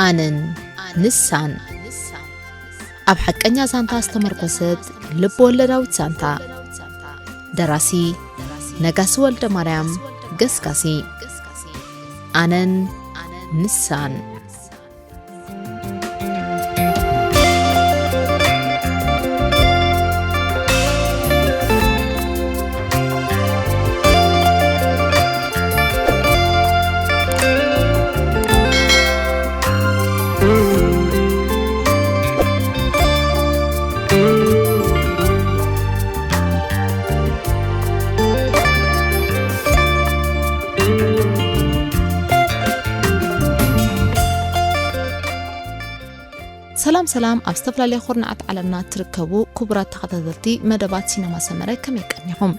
ኣነን ንሳን። ኣብ ሓቀኛ ዛንታ ዝተመርኮሰት ልብ-ወለዳዊት ዛንታ። ደራሲ ነጋሲ ወልደማርያም ገስጋሲ። ኣነን ንሳን። ሰላም ሰላም፣ ኣብ ዝተፈላለየ ኩርናዓት ዓለምና እትርከቡ ክቡራት ተኸታተልቲ መደባት ሲነማ ሰመረ፣ ከመይ ቀኒኹም?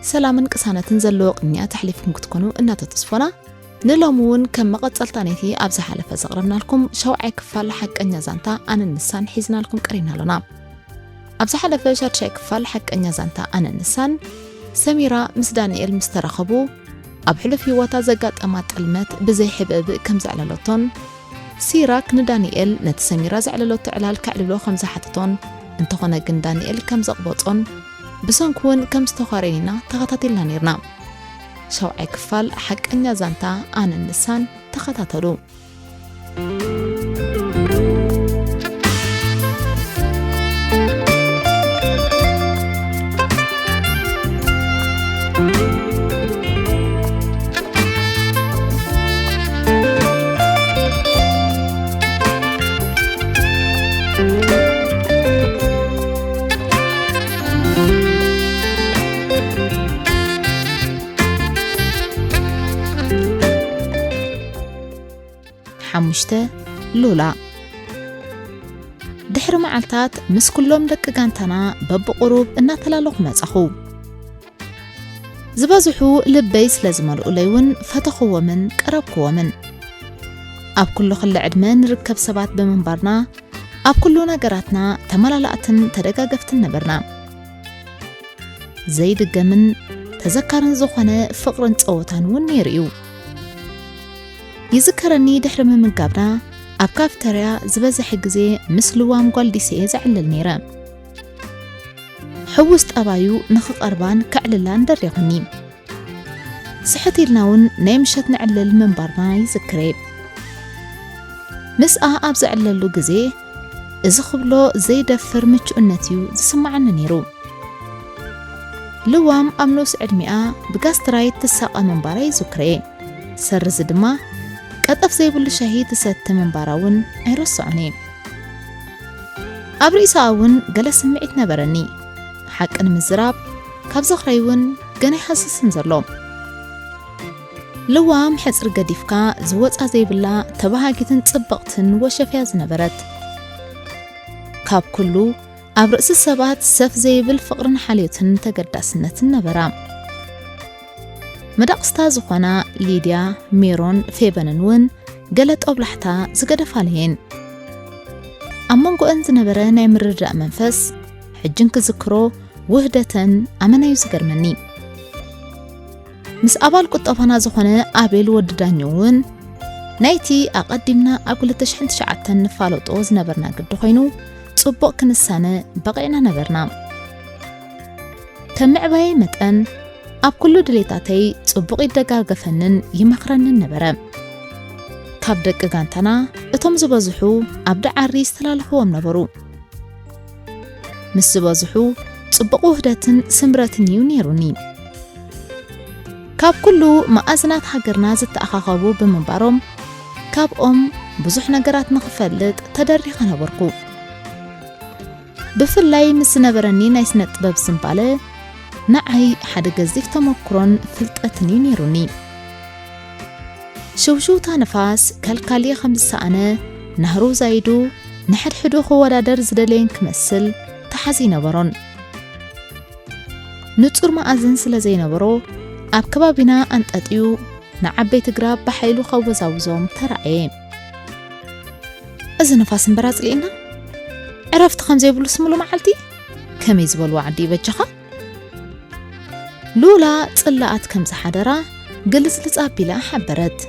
ሰላምን ቅሳነትን ዘለዎ ቅንያት ኣሕሊፍኩም ክትኮኑ እናተተስፎና፣ ንሎሚ እውን ከም መቐጸልታ ነቲ ኣብ ዝሓለፈ ዘቕረብናልኩም ሻውዓይ ክፋል ሓቀኛ ዛንታ ኣነን ንሳን ሒዝናልኩም ቀሪብና ኣሎና። ኣብ ዝሓለፈ ሻድሻይ ክፋል ሓቀኛ ዛንታ ኣነን ንሳን፣ ሰሚራ ምስ ዳንኤል ምስ ተራኸቡ፣ ኣብ ሕሉፍ ህይወታ ዘጋጠማ ጥልመት ብዘይ ሕብእብእ ከም ዘዕለለቶን፣ ሲራክ ንዳንኤል ነቲ ሰሚራ ዘዕለለቶ ዕላል ከዕልሎ ከም ዝሓተቶን፣ እንተኾነ ግን ዳንኤል ከም ዘቕበጾን፣ ብሰንኩ እውን ከም ዝተዃረየን ኢና ተኸታቲልና ነይርና። ሻውዓይ ክፋል ሓቀኛ ዛንታ ኣነን ንሳን ተኸታተሉ። ሓሙሽተ፣ ሉላ። ድሕሪ መዓልታት ምስ ኩሎም ደቂ ጋንታና በብቑሩብ እናተላለኹ መጻኹ። ዝበዝሑ ልበይ ስለ ዝመልኡለይ እውን ፈተኽዎምን ቀረብክዎምን። ኣብ ኩሉ ክሊ ዕድመ ንርከብ ሰባት ብምንባርና፣ ኣብ ኩሉ ነገራትና ተመላላእትን ተደጋገፍትን ነበርና። ዘይድገምን ተዘካርን ዝኾነ ፍቕርን ጸወታን እውን ነይሩ እዩ። ይዝከረኒ፣ ድሕሪ ምምጋብና ኣብ ካፍተርያ ዝበዝሐ ግዜ ምስ ልዋም ጓል ዲሰ እየ ዘዕልል ነይረ። ሕውስ ጠባዩ ንኽቐርባን ከዕልላን ደሪኹኒ። ስሕት ኢልና እውን ናይ ምሸት ንዕልል ምንባርና ይዝክር እየ። ምስኣ ኣብ ዘዕለሉ ግዜ፣ እዚ ክብሎ ዘይደፍር ምቹእነት እዩ ዝስምዓኒ ነይሩ። ልዋም ኣብ ንኡስ ዕድሚኣ ብጋስትራይት ትሳቐ ምንባራ ይዝክር እየ። ሰር እዚ ድማ፣ ቀጠፍ ዘይብሉ ሻሂ ትሰቲ ምንባራ እውን ኣይረስዖን እየ። ኣብ ርእሳ እውን ገለ ስምዒት ነበረኒ። ሓቂ ንምዝራብ፣ ካብ ዝኽረይ እውን ገና ይሃስስን ዘሎ። ልዋም ሕጽሪ ገዲፍካ ዝወጻ ዘይብላ ተባሃጊትን ጽብቕትን ወሸፍያ ዝነበረት። ካብ ኩሉ ኣብ ርእሲ ሰባት ሰፍ ዘይብል ፍቕርን ሓልዮትን ተገዳስነትን ነበራ። መዳቕስታ ዝኾና ሊድያ፣ ሜሮን፣ ፌበንን እውን ገለ ጦብላሕታ ዝገደፋለየን። ኣብ መንጎአን ዝነበረ ናይ ምርድዳእ መንፈስ፣ ሕጂ እንክዝክሮ ውህደተን ኣመና እዩ ዝገርመኒ። ምስ ኣባል ቁጠባና ዝኾነ ኣቤል ወዲ ዳኘው እውን ናይቲ ኣቐዲምና ኣብ ክልተ ሽሕን ትሽዓተን ንፋለጦ ዝነበርና ግዲ ኮይኑ፣ ጽቡቕ ክንሳነ በቒዕና ነበርና። ከም ምዕባየይ መጠን፣ ኣብ ኩሉ ድሌታተይ ጽቡቕ ይደጋገፈንን ይመኽረንን ነበረ። ካብ ደቂ ጋንታና፣ እቶም ዝበዝሑ ኣብ ደዓሪ ዝተላለኽዎም ነበሩ። ምስ ዝበዝሑ ጽቡቕ ውህደትን ስምረትን እዩ ነይሩኒ። ካብ ኩሉ መኣዝናት ሃገርና ዝተኣኻኸቡ ብምንባሮም፣ ካብኦም ብዙሕ ነገራት ንኽፈልጥ ተደሪኸ ነበርኩ። ብፍላይ ምስ ዝነበረኒ ናይ ስነ ጥበብ ዝንባለ፣ ንዓይ ሓደ ገዚፍ ተመኩሮን ፍልጠትን እዩ ነይሩኒ። ሽውሽውታ ንፋስ ከልካሊ ከም ዝሰኣነ፣ ናህሩ ዛይዱ ንሕድሕዱ ክወዳደር ዝደለየን ክመስል ተሓዚ ኣይነበሮን። ንጹር መኣዝን ስለ ዘይነበሮ፣ ኣብ ከባቢና ኣንጠጥዩ ንዓበይቲ ግራብ ብሓይሉ ከወዛውዞም ተራእየ። "እዚ ንፋስ እምበር ኣጽሊእና፣ ዕረፍቲ ከም ዘይብሉስ ሙሉ መዓልቲ ከመይ ዝበልዎ ዓዲ ይበጀኻ?" ሉላ ጽላኣት ከም ዝሓደራ ግልጽልጽ ኣቢላ ሓበረት።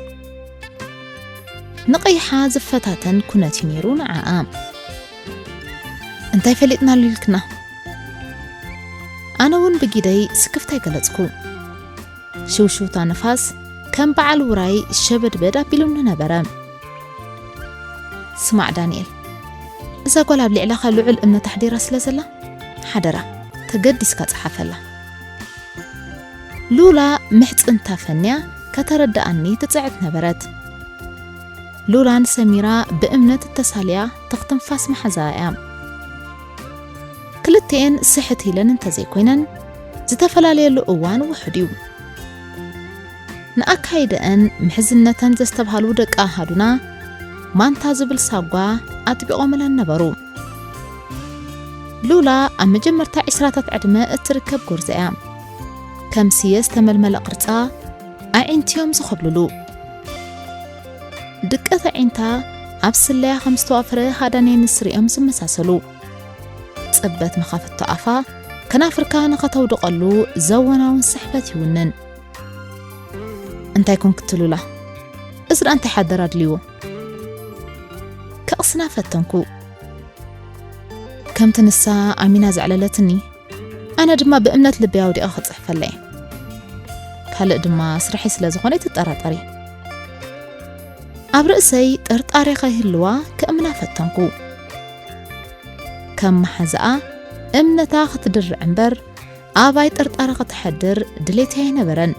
ንቐይሓ ዝፈታተን ኩነት እዩ ነይሩ ንዓኣ። እንታይ ፈሊጥናሉ ኢልክና? ኣነ እውን ብጊደይ ስክፍታ ኣይገለጽኩ። ሽውሽውታ ንፋስ ከም በዓል ውራይ ሸበድበድ ኣቢሉኒ ነበረ። ስማዕ ዳንኤል፣ እዛ ጓል ኣብ ልዕለኻ ልዑል እምነት ኣሕዲራ ስለ ዘላ፣ ሓደራ ተገዲስካ ጸሓፈላ። ሉላ ምሕጽንታ ፈንያ ከተረድኣኒ ትጽዕት ነበረት። ሉላን ሰሚራ ብእምነት እተሳልያ ትኽ ትንፋስ መሓዛ እያ። ክልቲኤን ስሕት ኢለን እንተዘይኮይነን፣ ዝተፈላለየሉ እዋን ውሑድ እዩ። ንኣካይደአን ምሕዝነተን ዘስተብሃሉ ደቂ ኣሃዱና፣ ማንታ ዝብል ሳጓ ኣጥቢቖምለን ነበሩ። ሉላ ኣብ መጀመርታ ዕስራታት ዕድመ እትርከብ ጎርዞ እያ። ከም ስየ ዝተመልመለ ቅርጻ፣ ኣዒንትዮም ዝኸብልሉ። ድቀት ኣዒንታ ኣብ ስለያ ከም ዝተዋፈረ ሃዳንየ ንስሪ እዮም ዝመሳሰሉ። ጽበት መኻፍቶ ኣፋ ከናፍርካ ንኸተውድቐሉ ዘወናውን ስሕበት ይውንን። እንታይ ኮንኪ ሉላ? እዚ ደኣ እንታይ ሓደራ ኣድልይዎ? ከቕስና ፈተንኩ። ከምቲ ንሳ ኣሚና ዘዕለለትኒ፣ ኣነ ድማ ብእምነት ልበይ ኣውዲቐ ክጽሕፈላ እየ። ካልእ ድማ ስርሐይ ስለ ዝኾነ ኣይትጠራጠሪ። ኣብ ርእሰይ ጥርጣሬ ከይህልዋ ከእምና ፈተንኩ። ከም መሓዛኣ እምነታ ክትድርዕ እምበር፣ ኣባይ ጥርጣረ ከተሕድር ድሌት ኣይነበረን።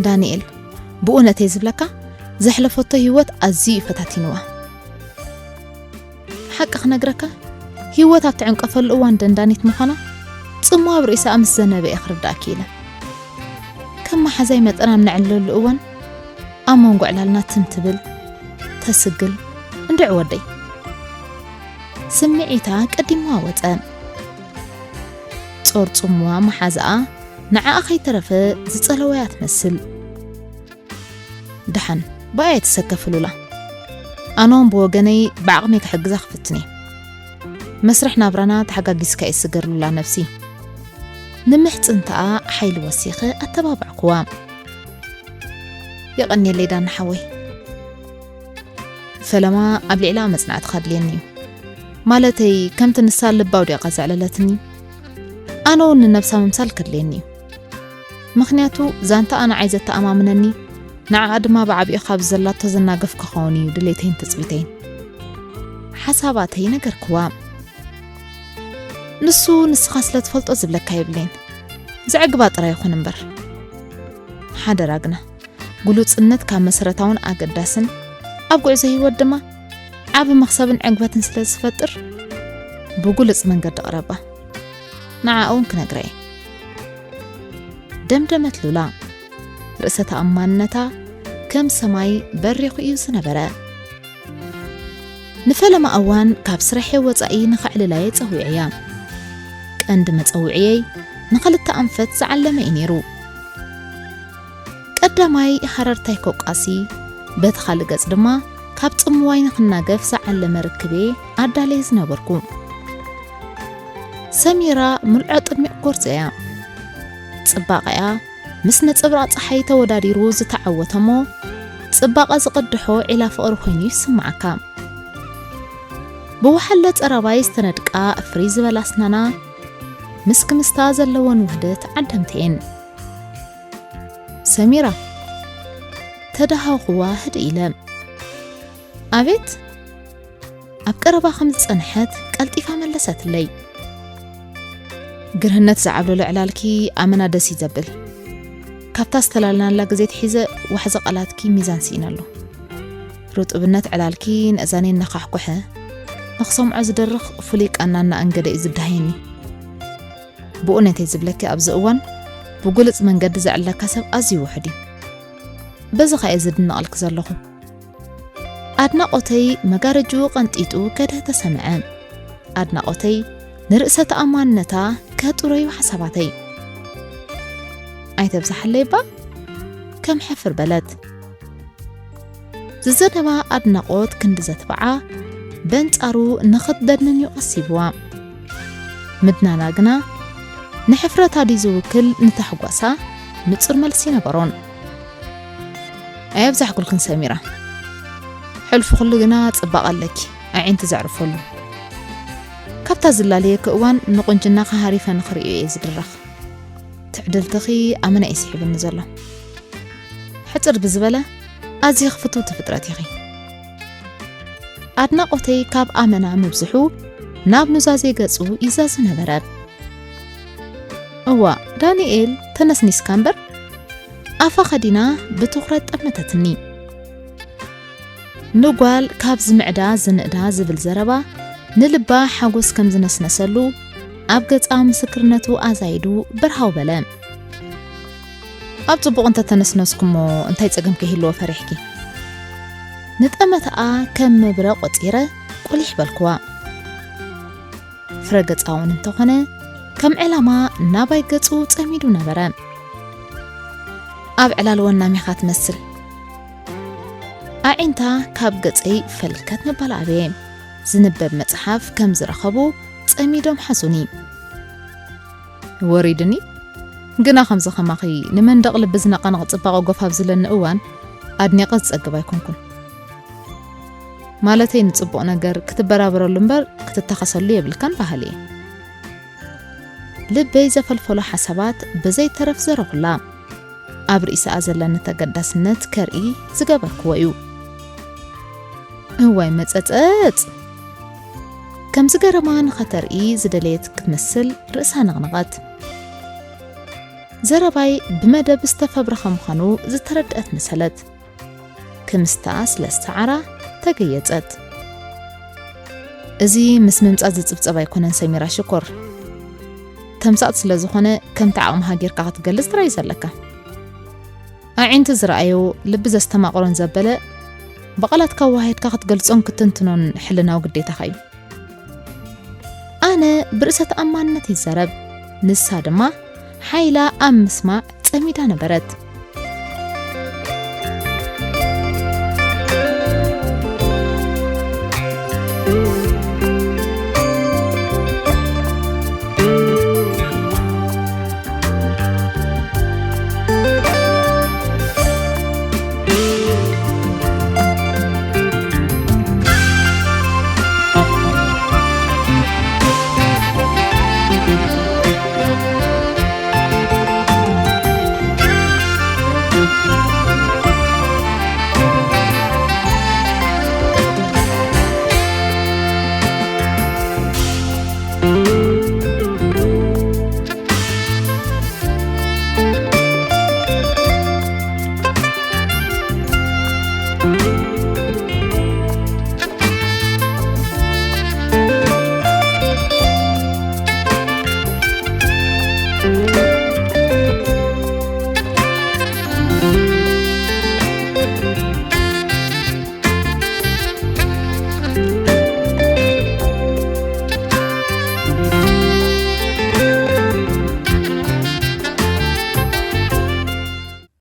ዳንኤል፣ ብእውነተይ ዝብለካ፣ ዘሕለፈቶ ህይወት ኣዝዩ እዩ ፈታቲንዋ። ሓቂ ክነግረካ፣ ህይወት ኣብ ትዕንቀፈሉ እዋን ደንዳኒት ምዃና፣ ጽምዋ ኣብ ርእሳ ምስ ዘነበ እየ ክርዳእ ክኢለ። ከም መሓዛይ መጠን ኣብ ነዕልለሉ እዋን፣ ኣብ መንጎ ዕላልና ትም ትብል፣ ተስግል፣ እንድዒ ወደይ። ስምዒታ ቀዲምዋ ወጸ። ጾር ጽምዋ መሓዛኣ ንዓኣ ከይተረፈ ዝጸለወያ ትመስል። ደሓን፣ ብኣይ ኣይትሰከፊ ሉላ። ኣነ እውን ብወገነይ ብዓቕመይ ክሕግዛ ክፍትን እየ። መስርሕ ናብራና ተሓጋጊዝካ እዩ ስገር ሉላ ነብሲ። ንምሕጽንታኣ ሓይሊ ወሲኸ ኣተባባዕኩዋ። የቐንየለይ ዳና ሓወይ። ፈለማ ኣብ ልዕሊኣ መጽናዕቲ ከድልየኒ እዩ። ማለተይ፣ ከምቲ ንሳ ልባ ኣውዲቓ ዘዕለለትኒ፣ ኣነ እውን ንነብሳ ምምሳል ከድልየኒ እዩ። ምኽንያቱ፣ ዛንታኣ ንዓይ ዘተኣማምነኒ፣ ንዓኣ ድማ ብዓቢኡ ካብ ዘላቶ ዘናግፍ ክኸውን እዩ ድሌተይን ትጽቢተይን። ሓሳባተይ ነገርክዋ። ንሱ ንስኻ ስለ ትፈልጦ ዝብለካ የብለይን። ዘዕግባ ጥራይ ይኹን እምበር። ሓደራ ግና፣ ግሉጽነት ካብ መሰረታውን ኣገዳስን፣ ኣብ ጉዕዞ ህይወት ድማ ዓቢ መኽሰብን ዕግበትን ስለ ዝፈጥር፣ ብግሉጽ መንገዲ ቅረባ። ንዓኣ እውን ክነግራ እየ። ደምደመት ሉላ። ርእሰ ተኣማንነታ ከም ሰማይ በሪኹ እዩ ዝነበረ። ንፈለማ እዋን ካብ ስርሐይ ወጻኢ ንኸዕልላ እየ ጸዊዐያ። ቀንዲ መጸውዕየይ ንኽልተ ኣንፈት ዝዓለመ እዩ ነይሩ። ቀዳማይ ሃረርታይ ኮቃሲ፣ በቲ ካልእ ገጽ ድማ ካብ ጽምዋይ ንኽናገፍ ዝዓለመ ርክብ እየ ኣዳልየ ዝነበርኩ። ሰሚራ ምልዖ ጥሚቕ ጎርዞ እያ። ጽባቐኣ ምስ ነጸብራቕ ጸሓይ ተወዳዲሩ ዝተዓወተ እሞ፣ ጽባቐ ዝቕድሖ ዒላ ፍቕሪ ኮይኑ ይስምዓካ። ብወሓለ ጸረባይ ዝተነድቃ ፍርይ ዝበላ ኣስናና፣ ምስ ክምስታ ዘለወን ውህደት ዓደምቲ እየን። ሰሚራ፣ ተደሃኹዋ ህድእ ኢለ። ኣቤት? ኣብ ቀረባ ከም ዝጸንሐት ቀልጢፋ መለሰትለይ። ግርህነት ዝዓብለሎ ዕላልኪ ኣመና ደስ እዩ ዘብል። ካብታ ዝተላልናላ ግዜ ትሒዘ ዋሕዚ ቃላትኪ ሚዛን ስኢነሉ። ርጡብነት ዕላልኪ ንእዛነይ እናኻሕኩሐ፣ ንኽሰምዖ ዝደርኽ ፍሉይ ቃና እናኣንገደ እዩ ዝደሃየኒ። ብእውነተይ ዝብለኪ ኣብዚ እዋን ብግሉጽ መንገዲ ዘዕልለካ ሰብ ኣዝዩ ውሑድ እዩ። በዚ ኸኣ እየ ዝድነቐልኪ ዘለኹ። ኣድናቖተይ መጋረጅኡ ቀንጢጡ ከድህ ተሰምዐ። ኣድናቖተይ ንርእሰ ተኣማንነታ ከጥረዩ ሓሳባተይ። ኣይተብዝሓለይ እባ፣ ከም ሕፍር በለት። ዝዘነባ ኣድናቖት ክንዲ ዘትብዓ፣ በንጻሩ ንኽትደንን እዩ ቀሲብዋ። ምድናና ግና ንሕፍረታ ድዩ ዝውክል ንታሕጓሳ ንጹር መልሲ ነበሮን። ኣየብዛሕኩልክን ሰሚራ። ሕልፊ ኩሉ ግና ጽባቐ ኣለኪ፣ ኣዒንቲ ዘዕርፈሉ። ካብታ ዝላለየኪ እዋን ንቁንጅናኺ ሃሪፈ ንኽርእዮ እየ ዝድረኽ። ትዕድልትኺ ኣመና እዩ ስሒቡኒ ዘሎ። ሕጽር ብዝበለ፣ ኣዝኺ ፍትውቲ ፍጥረት ኢኺ። ኣድናቖተይ ካብ ኣመና ምብዝሑ ናብ ኑዛዜ ገጹ ይዛዚ ነበረ። እዋ፣ ዳንኤል፣ ተነስኒስካ እምበር፣ ኣፋ ከዲና ብትኹረት ጠመተትኒ። ንጓል ካብ ዝምዕዳ ዝንእዳ ዝብል ዘረባ ንልባ ሓጎስ ከም ዝነስነሰሉ ኣብ ገጻ ምስክርነቱ ኣዛይዱ በርሃው በለ። ኣብ ጽቡቕ እንተተነስነስኩሞ እንታይ ጸገም ከይህልዎ ፈሪሕኪ? ንጠመተኣ ከም መብረ ቆጺረ ቁሊሕ በልክዋ። ፍረ ገጻ እውን እንተኾነ ከም ዕላማ ናባይ ገጹ ጸሚዱ ነበረ። ኣብ ዕላል ወናሚኻ ትመስል። ኣዒንታ ካብ ገጸይ ፈልከት ምባል ኣበየ። ዝንበብ መጽሓፍ ከም ዝረኸቡ ጸሚዶም ሓዙኒ። ወሪድኒ፣ ግና ከምዚ ከማኺ ንመንደቕ ልቢ ዝነቐንቕ ጽባቐ ጎፍ ኣብ ዝለኒ እዋን ኣድኒቐ ዝጸግብ ኣይኮንኩን። ማለተይ ንጽቡቕ ነገር ክትበራበረሉ እምበር ክትታኸሰሉ የብልካን በሃሊ እየ። ልበይ ዘፈልፈሎ ሓሳባት ብዘይተረፍ ዘረኹላ። ኣብ ርእሲኣ ዘለኒ ተገዳስነት ከርኢ ዝገበርክዎ እዩ። እዋይ መጸጸጽ! ከም ዝገረማ ንኸተርኢ ዝደለየት ክትመስል ርእሳ ነቕነቐት። ዘረባይ ብመደብ ዝተፈብረኸ ምዃኑ ዝተረድአት መሰለት። ክምስታ ስለ ዝተዓራ ተገየጸት። እዚ ምስ ምምጻእ ዝጽብጸብ ኣይኮነን ሰሚራ ሽኮር። ተምሳጥ ስለ ዝኾነ ከምቲ ዓቕምኻ ጌርካ ክትገልጽ ጥራይ እዩ ዘለካ። ኣዒንቲ ዝረኣዮ ልቢ ዘስተማቕሮን ዘበለ ብቓላትካ ኣወሃሂድካ ክትገልጾን ክትንትኖን ሕልናዊ ግዴታኻ እዩ። ኣነ ብርእሰ ተኣማንነት ይዛረብ፣ ንሳ ድማ ሓይላ ኣብ ምስማዕ ጸሚዳ ነበረት።